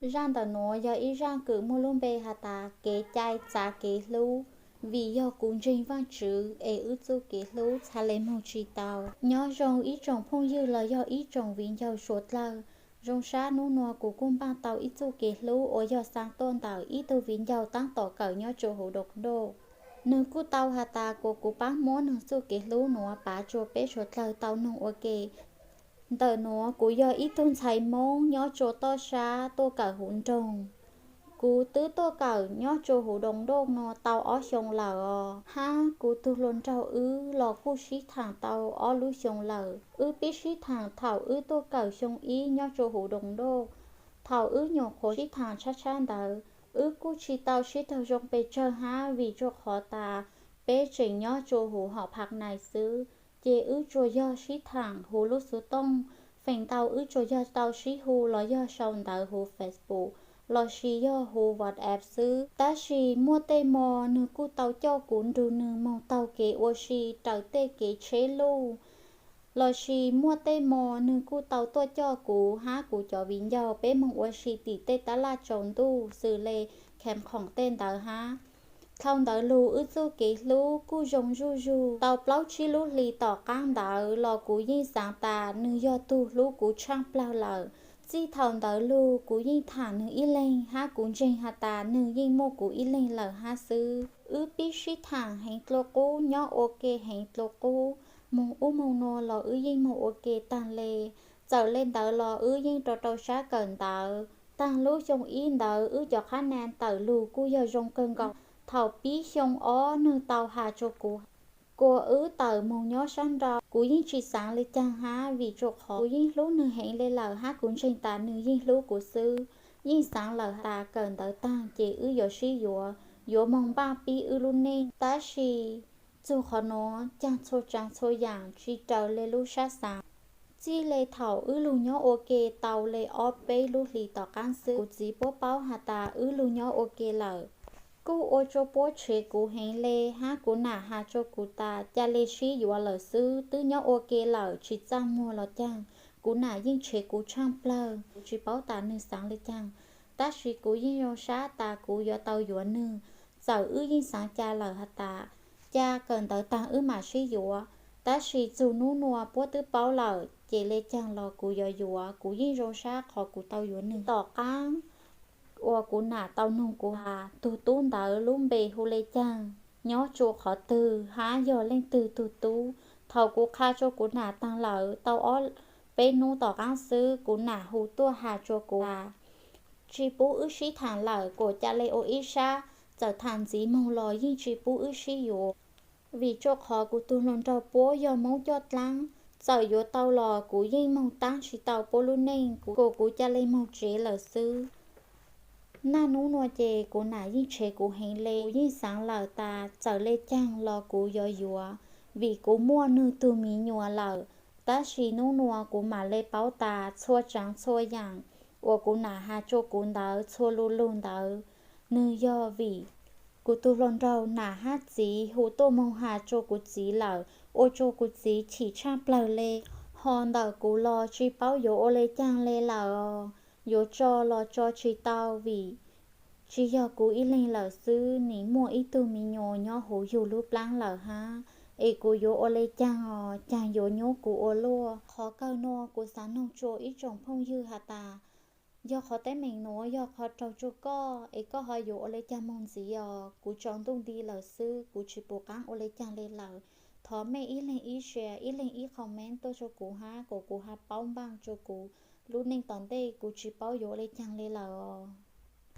Zaj ntawm nuav yog ib zaj kws muaj lub npe has tas kev cai txav kev hlub. Vim yog kuv ntseeg Vaajtswv es wb txuj kev hlub txhaj le moog tsi tau. Nyob zoo ib tsoom phooj ywg los yog ib tsoom viv ncaus suav dlawg. Zoo sab nub nuav kuv kuj npaaj tau ib txuj kev hlub uas yog xaa tuaj ntawm ib tug viv ncaus taab tom kawm nyob rua huv Doos Doj. Nwg kuj tau has tas kuas kuv paab muab nwg txuj kev hlub nuav pav rua peb suav dlawg tau noog ua ke. Ntawm nuav kuv yog ib tug ntxhais Moob nyob rua toj sab tuaj kawm huv nroog. Kuv twb tuaj kawm nyob rua huv Doos Doj nuav tau ob xyoo lawm os, hab kuv tug hluas nraug wb los kuj sib thaam tau ob lub xyoo lawm. Wb pib sib thaam thaum wb tuaj kawm xyoo ib nyob rua huv Doos Doj. Thaum wb nyuam qhuav sib thaam tshab tshab ntawd, wb kuj tsi tau sib raug zoo pes tsawg hab vim rua qhov tas peb tseem nyob rua huv hom phaj nais xwb, ces wb tsuas yog sib thaam huv lub xuv tooj, feem ntau wb tsuas yog tau sib hu los yog sau ntawv huv Facebook lossis yog huv WhatsApp xwb. Tab sis muaj tej mo nwg kuj tau coj kuv nrug nwg moog taug kev ua si raws tej kev tsheb luj, lossis muaj tej mo nwg kuj tau tuaj coj kuv hab kuv cov viv ncaus peb moog ua si tim tej tab laj tsaus ntuj xws le kheev khoom tej ntawd hab. Dlhau ntawd lug wb txuj kev hlub kuj zoo zuj zug tau plaub tsib lub hlis tom qaab ntawd los kuv yeej xaav tas nwg yog tug hlub kuv tshaaj plawg lawm. Txij thaum ntawd lug kuv yeej thaam nwg ib leeg hab kuv ntseeg has tas nwg yeej muaj kuv ib leeg lawm hab xwb. Wb pib sib thaam heev dlua qub, nyob ua ke heev dlua qub, moog ub moog nuav los wb yeej moog ua ke taag le. Txawm le ntawd los wb yeej rau rau sab kawm ntawv. Taag lub xyoo ib ntawd wb cov qhab na tawm lug kuj yog zoo kawg nkaus. Thaum pib xyoo ob nwg tau has rua kuv kuas wb tawm moog nyob sab nrau. Kuv yeej tsi xaav le caag hab vim rua qhov kuv yeej hlub nwg heev le lawm hab kuv ntseeg tas nwg yeej hlub kuv xwb. Yeej xaav lawm tas kawm ntawv taag ces wb yuav sib yuav, yuav moog npaj pib wb lub neej. Tab sis txug qhov nuav caag txhua tsaav txhua yaam tsi raws le lub sab xaav. Txij le thaum wb lug nyob ua ke tau le ob peb lub hlis tom qaab xwb, kuv txiv puab paub has tas wb lug nyob ua ke lawm, kuj ua rua puab tshev kuv heev le hab kuv nam has rua kuv tas ca le sib yuav lawm xwb, twb nyob ua ke lawm tsi txaj muag los caag. Kuv nam yeej tshev kuv tshaaj plawg, kuv tsi paub tas nwg xaav le caag, tab sis kuv yeej zoo sab tas kuv yuav tau yuav nwg. Txawm wb yeej xaav ca lawm has tas ca kawm ntawv taag wb maam sib yuav, tab sis txug nub nuav puab twb paub lawm ces le caag los kuv yuav yuav. Kuv yeej zoo sab qhov kuv tau yuav nwg. Tom qaab uas kuv nam tau noog kuv has tug tub ntawd lub npe hu le caag, nyob rua qhov twg hab yog leej twg tug tub. Thaum kuv qha rua kuv nam taag lawm tau ob peb nub tom qaab xwb, kuv nam hu tuaj has rua kuv has, tsi pub wb sib thaam lawm, kuas ca le ua ib sab, txawm thaam ntxiv moog los yeej tsi pub wb sib yuav. Vim rua qhov kuv tug hluas nraug puab yog Moob coj dlaab, txawm yuav tau los kuv yeej moog taab tsi tau puab lub neej, kuas kuv ca le moog tsev lawm xwb. Naj nub nuav ces kuv nam yeej tshev kuv heev le, kuv yeej xaav lawm tas txawm le caag los kuv yuav yuav, vim kuv muaj nwg tug mi nyuas lawm. Tab sis nub nuav kuv maam le paub tas txhua tsaav txhua yaam uas kuv nam has rua kuv ntawd, txhua lu lug ntawd, nwg yog vim kuv tug hluas nraug nam hab txiv hu tuaj moog has rua kuv txiv lawm, ua rua kuv txiv chim tshaaj plawg le. Ho ntawm kuv los tsi paub yuav ua le caag le lawm os, yuav tso los tso tsi tau vim tsi yog kuv ib leeg lawm xwb, nim muaj ib tug mi nyuas nyob huv yug lub plaab lawm hab, es kuv yuav ua le caag os, caag yuav nyuab kuv ua luaj. Qhov kawg nuav kuv xaav noog rua ib tsoom phooj ywg has tas, yog qhov teeb meem nuav yog qhov raug rua koj es koj ho yuav ua le caag moog ntxiv os? Kuv tsaus ntuj nti lawm xwb, kuv tsi pum qaab ua le caag le lawm. Thov mej ib leeg ib share, ib leeg ib comment tuaj rua kuv hab, kuas kuv has paub npaaj rua kuv lub neej tom ntej, kuv tsi paub yuav ua le caag le lawm os.